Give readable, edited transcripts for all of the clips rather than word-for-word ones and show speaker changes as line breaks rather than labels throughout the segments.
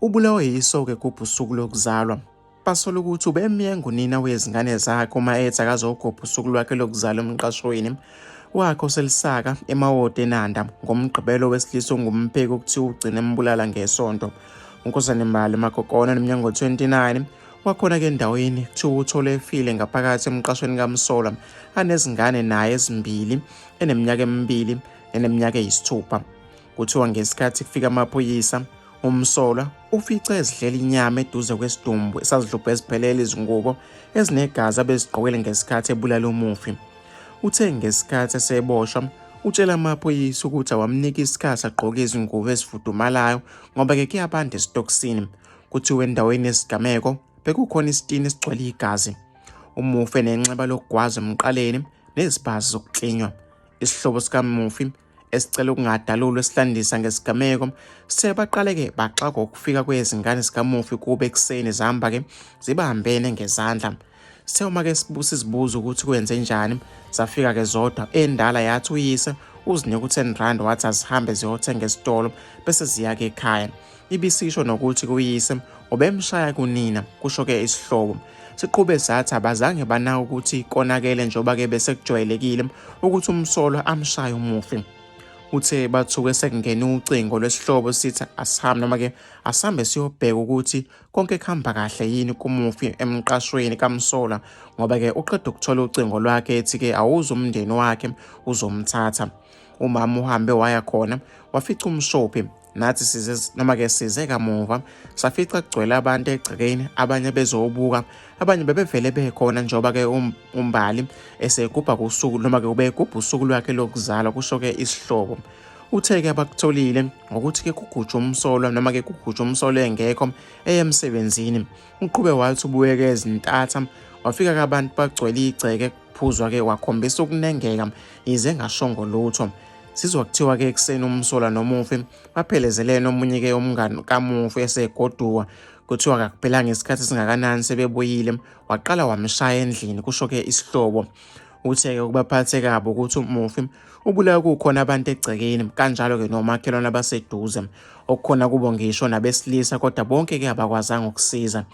Ubulawe yiso-ke egubha usuku lokuzalwa. Basola ukuthi ubemyenga unina wezingane zakhe uma ethi akazogubha usuku lwakhe lokuzalwa emqashweni wakhe oseLisaka eMawoti eNanda ngoMgqibelo wesilisa ongumpheki okuthiwa ugcine embulala ngeSonto. UNkosazana Mbali Magogona oneminyaka 29 wakhona-ke endaweni kuthiwa uthole efile ngaphakathi emqashweni kamsolwa anezingane naye ezimbili eneminyaka emibili eneminyaka eyisithupha. Kuthiwa ngesikhathi kufika amaphoyisa umsolwa ufice ezidlela inyama eduze kwesidumbu esazidlubhe eziphelele izingubo ezinegazi abezigqokele ngesikhathi ebulala umufi. Uthe ngesikhathi eseboshwa utshela amaphoyisa ukuthi awamnika isikhathi agqoke izingubo ezifudumalayo ngoba-ke kuyabanda esitokisini. Kuthiwa endaweni yesigameko bekukhona isitini esigcwele igazi. Umufi enenxeba lokugwaza emqaleni nezibazi zokuklinywa. Isihlobo sikamufi esicela ukungadalulwa esilandisa ngesigameko sebaqale-ke baxakwa ukufika kwezingane zikamufi kube ekuseni zihamba-ke zibambene ngezandla. Sithe uma-ke sizibuza ukuthi kwenze njani zafika-ke zodwa endala yathi uyise uzinike u-10 rand wathi azihambe ziyothenga esitolo bese ziya-ke ekhaya. Ibisisho nokuthi kuyise ubemshaya kunina kusho-ke isihlobo. Siqhube sathi abazange banaka ukuthi konakele njengoba-ke besekujwayelekile ukuthi umsolwa amshaye umufi. Uthe bathuke sekungene ucingo lwesihlobo sithi asihambe noma-ke asihambe siyobheka ukuthi konke kuhamba kahle yini kumufi emqashweni kamsolwa ngoba-ke uqeda ukuthola ucingo lwakhe ethi-ke awuze umndeni wakhe uzomthatha. Umama uhambe waya khona wafica umshophi nathi size noma ke size kamuva safica kugcwele abantu egcekeni abanye bezobuka abanye bebevele bekhona njengoba ke uMbali esegubha kusuku noma ke ubegubha usuku lwakhe lokuzalwa kusho ke isihlobo. Uthe ke abakutholile ngokuthi ke kugujwe umsolwa noma ke kugujwe umsolwa engekho eye emsebenzini. Uqhube wathi ubuyeke ezintatha wafika ke abantu bagcwele igceke kuphuzwa ke wakhombisa ukunengeka yize engashongo lutho. Sizwa kuthiwa-ke ekuseni umsolwa nomufi baphelezelene omunye-ke umngani kamufi esegoduka. Kuthiwa kakuphelanga isikhathi esingakanani sebebuyile waqala wamshaya endlini kusho-ke isihlobo. Uthe-ke ukubaphathe kabi ukuthi umufi ubulawe kukhona abantu egcekeni kanjalo-ke nomakhelwane abaseduze okukhona kubo ngisho nabesilisa kodwa bonke-ke abakwazanga ukusiza.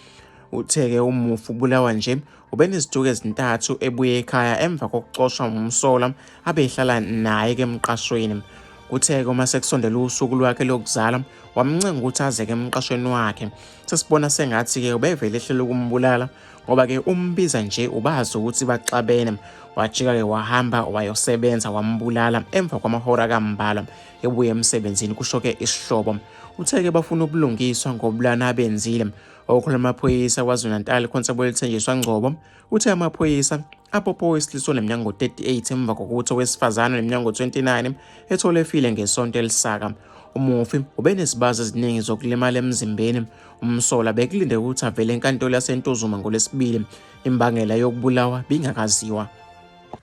Uthe-ke umufi ubulawa nje Ubenezinsuku ezintathu ebuye ekhaya emva kokuxoshwa ngumsolwa abehlala naye-ke emqashweni. Kuthe-ke uma sekusondele usuku lwakhe lokuzalwa, wamncenga ukuthi azeke emqashweni wakhe. Sesibona sengathi-ke ubevele ehlela ukumbulala ngoba-ke umbiza nje ubazi ukuthi baxabene. Wajika-ke wahamba wayosebenza wambulala emva kwamahora kambalwa ebuye emsebenzini, kusho-ke isihlobo. Uthe-ke bafuna ubulungiswa ngobulana abenzile. Okhuluma amaphoyisa KwaZulu-Natal Constable Thenjiswa Ngcobo uthe amaphoyisa abophe owesilisa oneminyaka ngo-38 emva kokuthi owesifazane oneminyaka ngo-29 ethole efile ngesonto elisaka. Umufi ubenezibazi eziningi zokulimala emzimbeni. Umsolwa bekulindele ukuthi avele enkantolo yaseNtuzuma ngoLwesibili. Imbangela yokubulawa bingakaziwa.